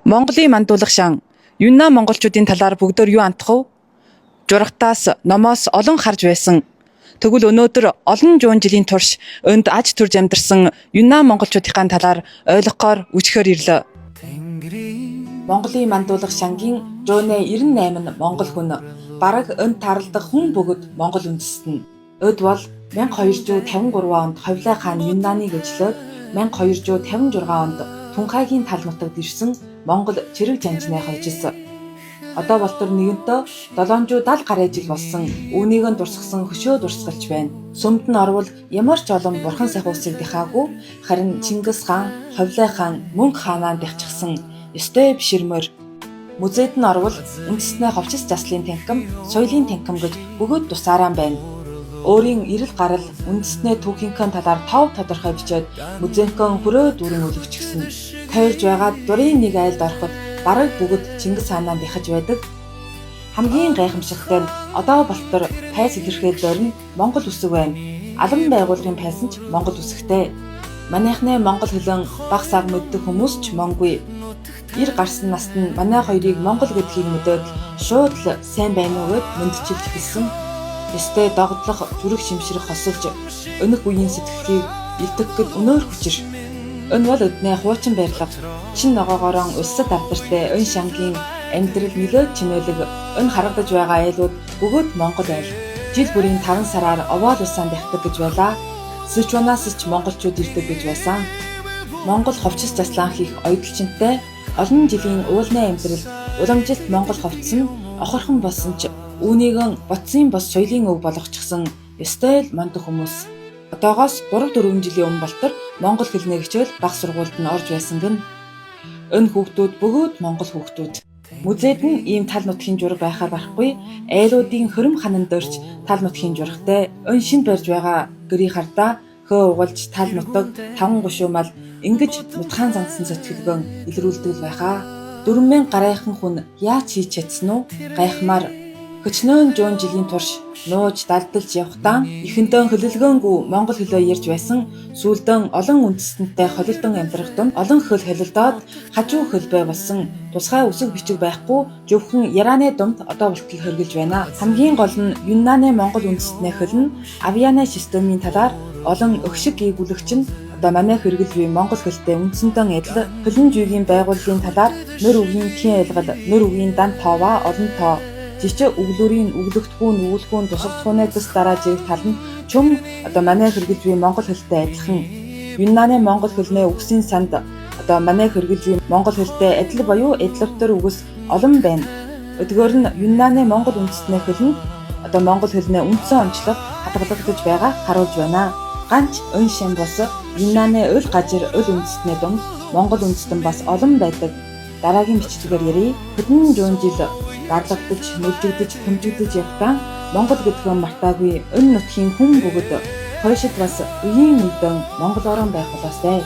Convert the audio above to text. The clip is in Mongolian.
Монголын мандуулах шан Юннан монголчуудын талаар бүгдээр юу антах вэ? Жургатаас номоос олон харж байсан. Тэгвэл өнөөдөр олон зуун жилийн турш өнд аж төрж амьдарсан Юннан монголчуудын талаар ойлгохоор үжихээр ирлээ. Монголын мандуулах шангийн 198 нь монгол хүн. Бараг өнд тааралдах хүн бөгөөд монгол үндэстэн. Өд бол 1253 онд Ховлай хаан Юннаныг өлжлөөд 1256 онд Түнхайгийн тал нутагт ирсэн Монгол чирэг жанжнаа хожилсан. Одоо болтор нэгэнтээ 770 гаруй жил болсон үүнийг нь дурсгасан хөшөө дурсгалч байна. Сүмд нь орвол ямар ч олон бурхан сайхуусыг дахаагүй харин Чингис хаан, Ховлай хаан, Мөнх хаанаа дахчихсан ёстой биширмөр. Музейд нь орвол үндэснээ ховчс заслын танхим, соёлын танхим гэж бөгөөд тусаараа байна. Өөрийн эрэл гарал үндэснээ түүхийнхээ талаар тов тодорхой бичээд музейнхэн хөрөө дүүрэн өлөгчихсөн. Тойрж байгаа дурын нэг айлд ороход бараг бүгд Чингис хаанаа дахиж байдаг. Хамгийн гайхамшигтай нь одоо болтор пайс илэрхийл дээр нь Монгол үсэг байна. Албан байгууллагын пайс нь ч Монгол үсэгтэй. Манайхны монгол хэлэн баг саг мэддэг хүмүүс ч монгүй. Ир гарсан наст нь манай хоёрыг монгол гэдгийг мэдээд шууд л сайн байна уу гэд мэндчилж эхэлсэн. Ёстой догдлох, зүрх шимшрэх хосолж өнөх үеийн сэтгэлийг илтгэх гэд өнөөр хүчир. Өн бол өднөө хуучин барилга, чин ногоогоорон улсад алдартай өн шангийн амьдрал нөлөөт чинээлэг өн харагдаж байгаа айлууд бөгөөд Монгол айл. Жил бүрийн 5 сараар овоол улсаан дахдаг гэж байлаа. Сычуанаас ч монголчууд ирдэг гэж байсан. Монгол ховчс заслаан хийх оёдолчинтай олон жилийн уулны амьдрал уламжилт монгол ховцс нь охорхон болсон ч үүнийг ботсын бос соёлын өв болгочихсон ёстой л мондох хүмүүс. Одоогоос 3-4 жилийн өмнө болтор монгол хэлний хичээл баг сургуульд нь орж байсан гэнэ. Энэ хүүхдүүд бөгөөд монгол хүүхдүүд. Музейд нь ийм тал нутгийн жураг байхаар барахгүй айлуудын хөрөм ханан дөрч тал нутгийн журагтай өн шинэ барьж байгаа гэрийн хардаа хөө угалж тал нутаг таван гушуу мал ингэж нутгаан зандсан сэтгэлгэн илрүүлдэг байхаа. 4000 гаруйхан хүн яаж хийж чадсан уу? Гайхмаар хөчнөөн 100 жилийн турш нууж далдалж явхдаа эхэндээ хөлөлгөөнгүй монгол хөлөө ярьж байсан сүүлдэн олон үндэстэнтэй холилдон амьдрах дунд олон хөл холилдоод хажуу хөлбөй болсон тусгай үсэг бичиг байхгүй зөвхөн Яраны думд одоо болтол хөргөлж байна. Хамгийн гол нь Юннаны монгол үндэстний хөл нь Авьяаны системийн талаар олон өгшиг гийгүүлэгч нь одоо манай хэрэгэл буй монгол хэлтэй үндсэндээ адил хөлн жүйгийн байгууллын талаар нөр үгийн тийн айлгал, нөр үгийн дан тооваа олон тоо жичээ өглөрийн өглөгтхүүн, өвөлхүүн, тусгацхүүнээ дэс дараа жирэг тал нь чүм одоо манай хэрэгэл буй монгол хэлтэй адилхан. Юннаны монгол хэлнээ үгсийн санд одоо манай хэрэгэл буй монгол хэлтэй адил буюу адилвтар үгс олон байна. Өдгөөр нь Юннаны монгол үндэстний хэл нь одоо монгол хэлнээ үндсэн онцлог хадгалагдаж байгаа харуулж байна. Ганч өн шам бос Юннаны ул гажир ул үндэстний дунд монгол үндэстэн бас олон байдаг. Дараагийн бичлэгээр ярий. Хэдэн зуун жил дарлагдаж, нүлжигдэж, төмжигдэж явхдаа Монгол гэдгөө мартаагүй өн нутгийн хүн бөгөөд хойшид бас үеийн үдэн монголорон байх болоосай.